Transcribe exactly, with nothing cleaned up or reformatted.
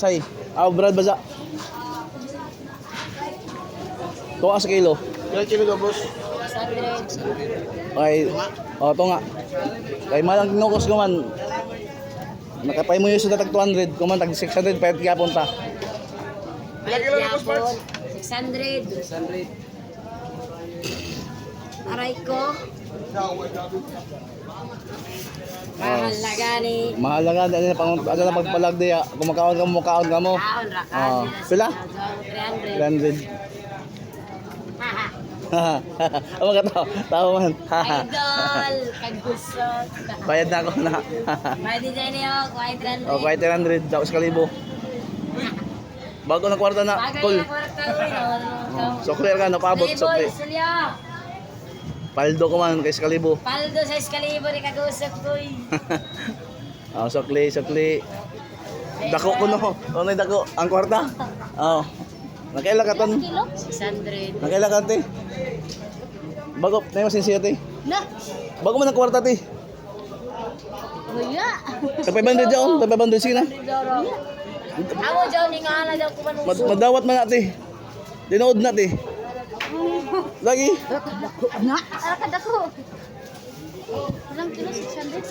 Say, ah, Brad, basa. Tuwa sa kilo. Ilang kilo ka, boss? Ay, oh, to nga. Kay malang tinukos ko man. Nakapay mo yung sa tag two hundred, kuman tag six hundred, payat gyapon ta. Ilang kilo na, boss Pards? Six hundred. Aray ko. Mahal na gani. Mahal na gani, ano na pang-, ano na pagpalag diya. Kung makaon ka mo, makaon ka mo. Kaon ra ka. Ah, pila? Three hundred. Three hundred. Ang mga tao, tao man. Idol, kagusot. Bayad na ako na. Pwede dyan niyo, kuha three hundred. O, kuha three hundred, tapos kalibo. Bago na kwarta na, Bagay Kol. Na kwarta ko yun. So clear ka, napabot, so clear. Sulya. Paldo ko man, kay sa kalibo. Paldo sa iskalibo ni kagusot ko eh. Oh, sukli, sukli. Dako ko no. Ano yung dako? Ang kwarta? Oh. Nakaila ka ton? Six hundred. Nakaila ka, te? Bago, na yung sinsiyete. Na! Bago man ang kwarta, te. Kuya! Tag five hundred dyan, tag five hundred, sige na. Ako dyan, nga na dyan kuman. Mad- madawat man natin. Dinood natin. Lagi. Na! Ah, kadako! Ilang kilo? Six hundred?